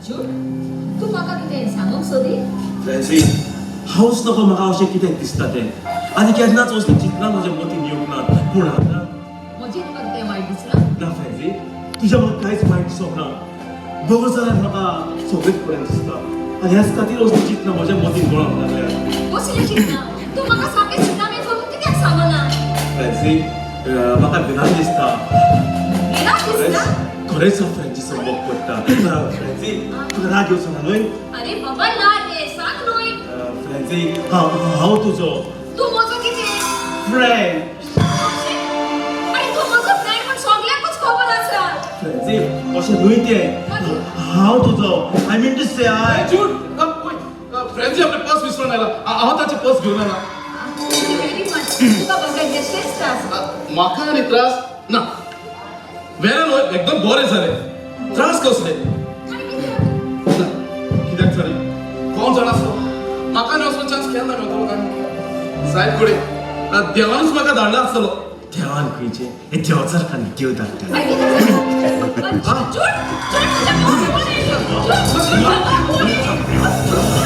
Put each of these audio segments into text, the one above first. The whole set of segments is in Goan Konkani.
जूड, तूं म्हाका कितें सांगूंक सोदी? फ्रेंसी, हांवच नको म्हाका अशें कितें दिसता तें. आनी केन्नाच वचून चिंतना म्हज्या मतीन येवंक ना, पूण आतां म्हजें तुका कितें वायट दिसलां? ना फ्रेंसी, तुज्या म्हाका कांयच वायट दिसोंक ना. बरो जाल्यार म्हाका सगळेंच बरें दिसता आनी ह्याच खातीर वचून चिंतना म्हज्या मतीन गोळोंक लागल्या. कसलें चिंतना? तूं म्हाका सामकें सुनामी करून कित्याक सांगना? फ्रेंसी, म्हाका भिरांत दिसता. भिरांत दिसता? खरेंच हांव फ्रेंची मोग पडटा. फ्रेंसी, तुका राग येवचो ना न्हय? अरे बाबा, ना रे, सांग न्हय. फ्रेंसी, हांव तुजो तूं म्हजो कितें? फ्रेंड. अरे तूं म्हजो फ्रेंड म्हूण सगल्यांकूच खबर आसा. फ्रेंसी, अशें न्हय तें. हांव तुजो, I mean to say I. Jude, Francy आपले पर्स विसरून आयला. हांव ताचे पर्स घेवन आयला. Thank you very much. तुका बगर बेश्टेच त्रास. म्हाका आनी त्रास ना. वेल्यान एकदम बरें जालें. त्रास कसले? आनी कित्याक? ना, कित्याक जालें कोण जाणा आसलो. म्हाका न्ही असलो चान्स केन्ना मेळटलो काय सायब कडेन. देवानूच म्हाका धाडला आसतलो. देवान खंयचें हे देवासारखान देव धाडटा. आनी कित्याक जालें? जूड, जूड, तुज्या कोण येयलो? जूड, कोण येयलो?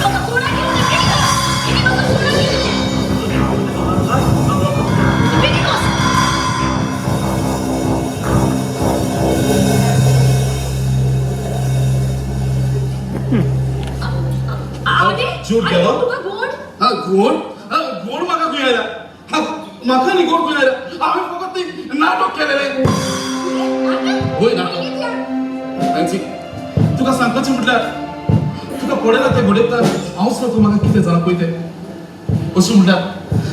म्हाका कोणा घेवन ये, बेगीन यो. बेगीन म्हाका कोणा घेवन ये. बेगीन वच. आनी? जूड आनी गेलो? तुका गोड? हा गोड? हा गोड म्हाका खंय आयला? हा म्हाका न्ही गोड खंय आयला? हांवें फकत तें नाटक केलेलें. नाटक? वय, नाटक. कित्याक? फ्रेंसी, तुका सांगपाचें म्हटल्यार तुका पळयला तें घडयता हांवच नको म्हाका कितें जालां पळय तें. अशें म्हटल्यार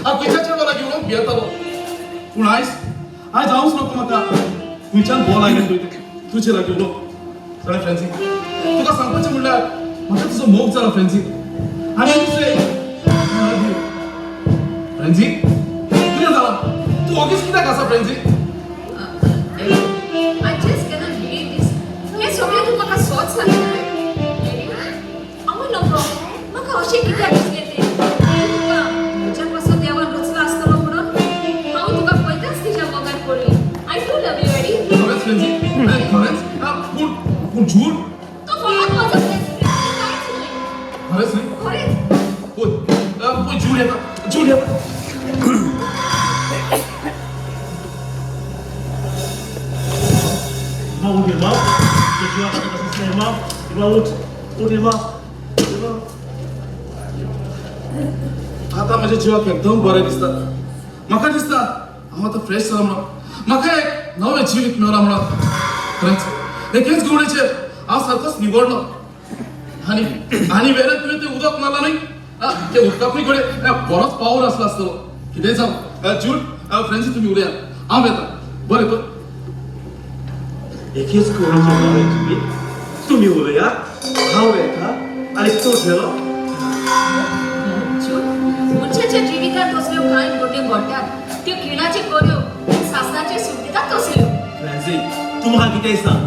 हांव खंयच्या चेडवा लागीं उलोवंक भियेतालो, पूण आयज आयज हांवच नको म्हाका खंयच्यान बॉल आयलें पळय तें तुजे लागीं उलोवंक. जाणा फ्रेंसी, तुका सांगपाचें म्हटल्यार म्हाका तुजो मोग जाला फ्रेंसी. आनी दुसरें, फ्रेंसी, कितें जालां? तूं ओगीच कित्याक आसा fancy? I just cannot believe this. हें सगळें तूं म्हाका सोच सांगता? हांव नकळो म्हाका अशें कित्याक दिसलें तें. तुका म्हज्या पासून देवान रचला आसतलो म्हणून हांव तुका पळयताच तुज्या मोगान पडलें. I do love you, Eddie. खरेंच फ्रेंसी? खरेंच? पूण पूण झूट. तूं फकत म्हजो फ्रेंड, कांयच न्हय. खरेंच न्ही? खरेंच. पळय पळय, जूड येता, जूड येता. Irmão, um irmão, irmão, irmão, उठ उठ irmão, irmão. आतां म्हज्या जिवाक एकदम बरें दिसता. म्हाका दिसता हांव आतां फ्रेश जाला म्हणून. म्हाका एक नवें जिवीत मेळ्ळां म्हणून. खरेंच एकेच घुंवडेचेर हांव सारकोच निवडलो. आनी आनी वेल्यान तुवें तें उदक मारलां न्हय, तें उदकाकूय कडेन बरोच पावर आसलो आसतलो. कितेंय जावं, जूड, फ्रेंसी, तुमी उलयात, हांव येता. बरें तर. एकेच कोणाचें नवें जिवीत, तुमी उलयात, हांव येता, आनी तो गेलो. जूड, मनशाच्या जिवितांत असल्यो कांय घडण्यो घडटात त्यो खिणाच्यो बऱ्यो पूण सासणाच्यो सूख दितात तसल्यो. फ्रेंसी, तूं म्हाका कितेंय सांग,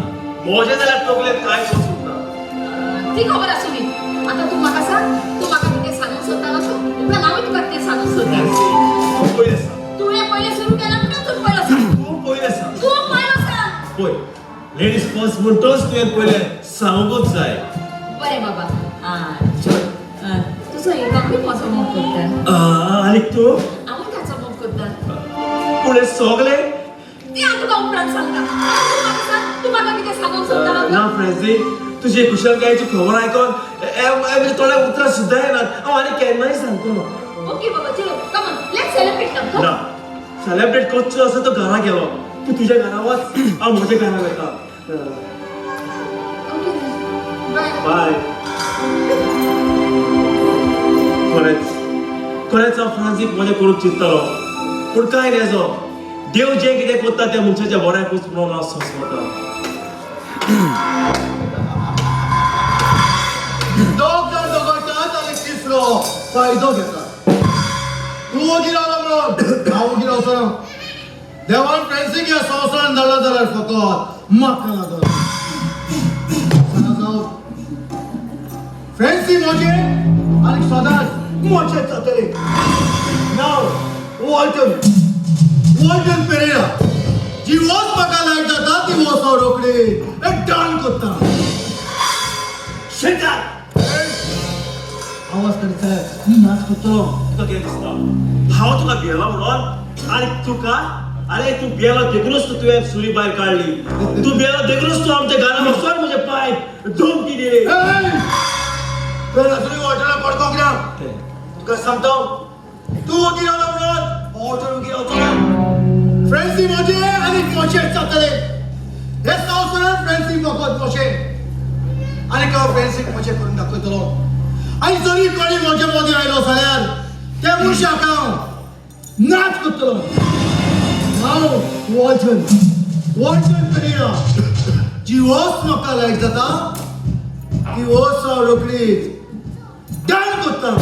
म्हजें जाल्यार तकलेंत कांयच वचूंक ना. ती खबर आसूं दी. आतां तूं म्हाका सांग, तूं म्हाका कितें सांगूंक सोदतालो तूं? उपरांत हांवूय तुका कितें सांगूंक सोदता. फ्रेंसी, तूं पयलें सांग. तुवें पयलें सुरू केलां म्हणून तूं पयलो सांग. तूं पयलें सांग. तूं पयलो सांग. पळय, लेडीज फर्स्ट म्हणटच तुवें पयलें सांगूंकच जाय. बरें बाबा. जूड, तुजो इरवाकूय म्हजो मोग करता. आनी तूं? हांवूय ताचो मोग करता. पूण हें सगलें तें हांव तुका उपरांत सांगता. आतां तूं म्हाका सांग, तूं म्हाका कितें सांगूंक सोदतालो? ना फ्रेंसी, तुजी कुशलकायेची खबर आयकोन म्हज्या तोंडाक उतरां सुद्दां येनात. हांव आनी केन्नाय सांगतलो. ओके बाबा, चलो, come on, let's celebrate now. ना, सेलेब्रेट करचो आसा तो घरा गेलो. तूं तुज्या घरा वच, हांव म्हज्या घरा वता. ओके, बाय. बाय. खरेंच खरेंच हांव फ्रांसीक मजा करूंक चिंततालो, पूण कांय नेजो, देव जें कितें करता तें मनशाच्या बऱ्याकूच म्हणून हांव सोंसता. दोग जाण झगडटात आनी तिसरो फायदो घेता. तूं वगीर रावला म्हणून हांव वगीर वचना. देवान फ्रेंसीक ह्या संवसारान धाडला जाल्यार फकत म्हाका लागून. जावं, फ्रेंसी म्हजें आनी सदांच म्हजें जातलें. नांव वॉल्टन, वॉल्टन पेरेरा. जी वस्त म्हाका लायक जाता ती वस्त हांव रोखडी एक डान करता. शेतार आवाज करीत जाल्यार मी नाच करतलो. तुका कितें दिसता हांव तुका भियेलो म्हणून? आनी तुका, अरे तूं भियेलो देखूनच तूं तुवें सुरी भायर काडली. तूं भियेलो देखूनच तूं आमच्या घरा वचून म्हजे पांय धमकी दिली. तुवें अजुनूय वॉल्टनाक पडको कित्याक? तुका सांगता, तूं वगीर रावलो म्हणून वॉल्टन वगीर रावचो ना. फ्रेंड्सी म्हजे आनी म्हजेच जातले हे संवसारांत. फ्रेंड्सी फकत म्हजे आनी हांव फ्रेंड्सीक म्हजें करून दाखयतलो. आनी जरी कोणी म्हजे मदीं आयलो जाल्यार त्या मनशाक हांव नाच करतलो. हांव वॉल्टन, वॉल्टन पेरेरा. जी वस्त म्हाका लायक जाता ती वस्त हांव रोखडीच डन करता.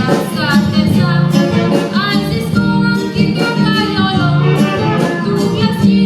आसा तेसा, आयज इस्कोलान कित्याक आयलोलो? तूं क्लासीन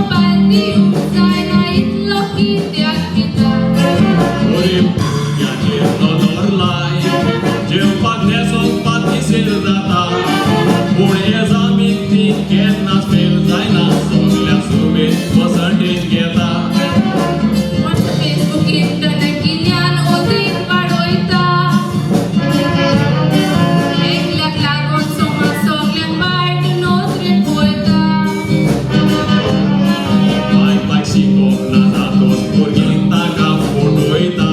मोबायल दिवंक जायना इतलो कित्याक भिता. गरीब भुरग्याचेर नदर लाय, जेवपाक न्हेसोंक पातिसेर जाता, पूण एजामीक ती केन्नाच फेल जायना, सगल्या सुबेज पर्संटेज घेता. फेसबूक इंटरनेट गिन्यान ओदीक वाडयता. एकल्याक लागून समाज सगल्यांक वायट नदरेन पळयता. बाय बाय शिकोवंक ना जातोच भुरगीं ताका फटयता.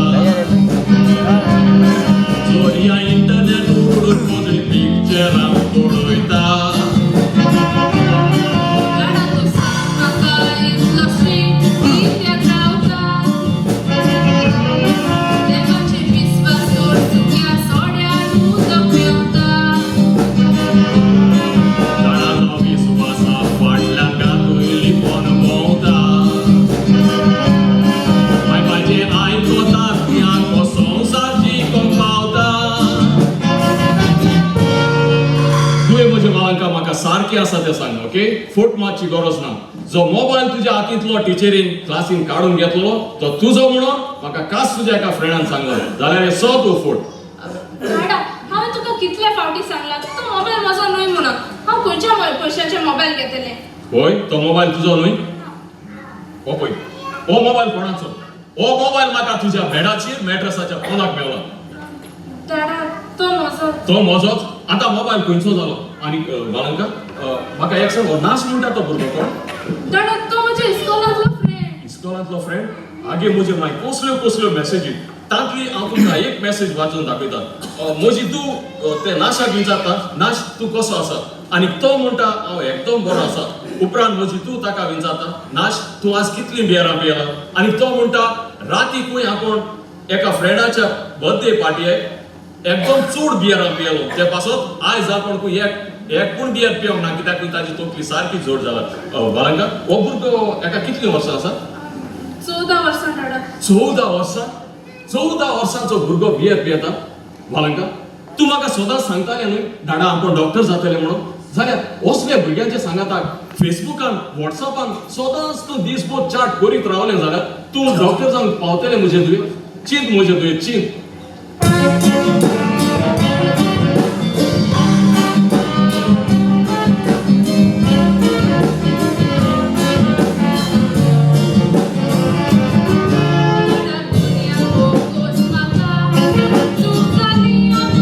चोरया इंटरनेट उगडून म्हजी पिक्चरां पळयता. गाडा तूं सांग म्हाका इतलो स्ट्रीक्ट कित्याक रावता. देवाचेर विस्वास दवर चुक्या सोड्यार उदक पेंवता. जाणांचो विस्वासा फाटल्यान गातूय लिपोन भोंवता. माय बायचें आयकता ती आख्खो संवसार जिखोंक पावता. तुवें म्हज्या बाळांका म्हाका सारकें आसा तें सांग, ओके? फट मारची गरज ना. जो मोबायल तुज्या हातींतलो टिचरीन क्लासीन काडून घेतलो तो तुजो म्हणून म्हाका कास तुज्या एका फ्रेंडान सांगलो, जाल्यार हें सो तूं फट. गाडा, हांवें तुका कितले फावटी सांगलां तो मोबायल म्हजो न्हय म्हणून. हांव खंयच्या पयशांचे मोबायल घेतलें? होय, तो मोबायल तुजो न्हय? हो पळय, हो मोबायल कोणाचो? हो मोबायल म्हाका तुज्या बेडाचेर मॅट्रसाच्या पोंदाक मेवला. डाडा, तो म्हजो. तो म्हजोच. आतां मोबायल खंयचो जालो? आनी बाळंका, म्हाका एक सांग, हो नाश म्हणटा तो भुरगो कोण? डाडा, तो म्हज्या इस्कोलांतलो फ्रेंड. इस्कोलांतलो फ्रेंड? आगे म्हजे मागीर कसल्यो कसल्यो मॅसेजी, तांतली हांव तुमकां एक मॅसेज वाचून दाखयता. म्हजी तूं ते नाशाक विचारता, नाश तूं कसो आसा? आनी तो म्हणटा हांव एकदम बरो आसा. उपरांत म्हजी तूं ताका विचारता, नाश तूं आज कितलीं बियरां पियेला? आनी तो म्हणटा राती खंय आपूण एका फ्रेंडाच्या बर्थडे पार्टीक एकदम चड बियरां पियेलो, ते पासत आयज आपूण खंय एक एक पूण बियर पिवंक ना, कित्याक खंय ताजी तकली सारकी जोड जाला. बाळंका, हो भुरगो एका कितलीं वर्सां आसा? 14 वर्सां डाडा. 14 वर्सां? 14 वर्सांचो भुरगो बियर पियेता? बाळंका, तूं म्हाका सदांच सांगतालें न्हय डाडा आपूण डॉक्टर जातलें म्हणून, जाल्यार असल्या भुरग्यांच्या सांगाताक फेसबुकान वॉट्सॅपान सदांच तूं दीसभर चाट करीत रावलें जाल्यार तूं डॉक्टर जावंक पावतलें म्हजें तुवें? चिंत म्हजें तुवें, चिंत. डाडा, दुनिया बोगोस म्हाका चूक जाली हांव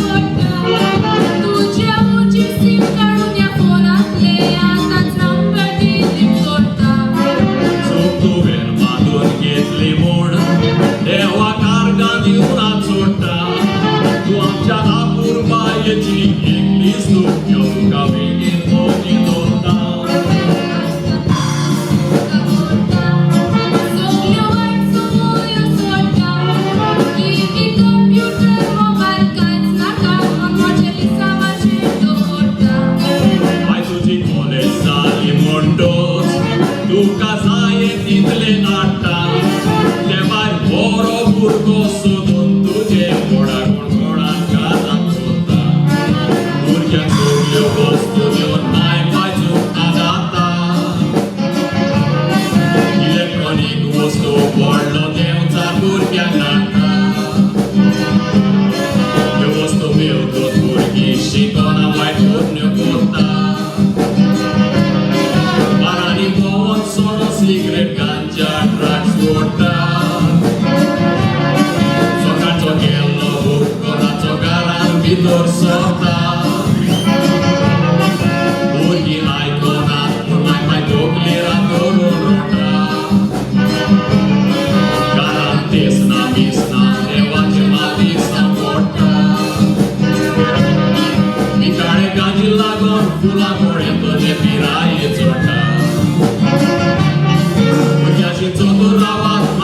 पडटा. तुज्या उची सीम काडून ह्या फोनांतलें आतांच नंबर डिलीट करता. चूक तुवें बांदून घेतली म्हूण देवा कारगां दिवन सोडटा. तूं आमच्या आपुरबायेची एकली चूक ह्यो तुका बेगीन मोगी दवरता. सगल्यो वायट संवयो सोडटा. टीव्ही, कंप्युटर, मोबायल कांयच नाका म्हूण म्हजें लिसांवाचेर दवरता. बाय तुजी कॉलेज जाली म्हणटोच तुका जाय तितलें हाडटा. ते भायर बरो भुरगो सोदून तुजें कोणा कोण कोणाक काजाक सोदता. भुरग्यांक सगल्यो वस्तू दिवन माय बायजूक आदारता. इलेक्ट्रॉनीक वस्तू व्हडलो देंवचार भुरग्यांक नाडटा. ह्यो वस्तू मेवतूच भुरगीं शिकना, वायट करण्यो करता. बारांनी भोंवत सोरो, सिगरेट, गांजा, ड्रग्स ओडटा. सकाळचो गेल्लो भुरगो रातचो घरान भितर सरता. भुरगीं आयकनात म्हूण माय बाय तकलेर धरून रडटा. घरांत तेसना बिसना देवाचें मादिसां पडटा. निकाळे गांजी लागून फुलां कोळे पिराये चडटा. भुरग्याची चतुर रावात.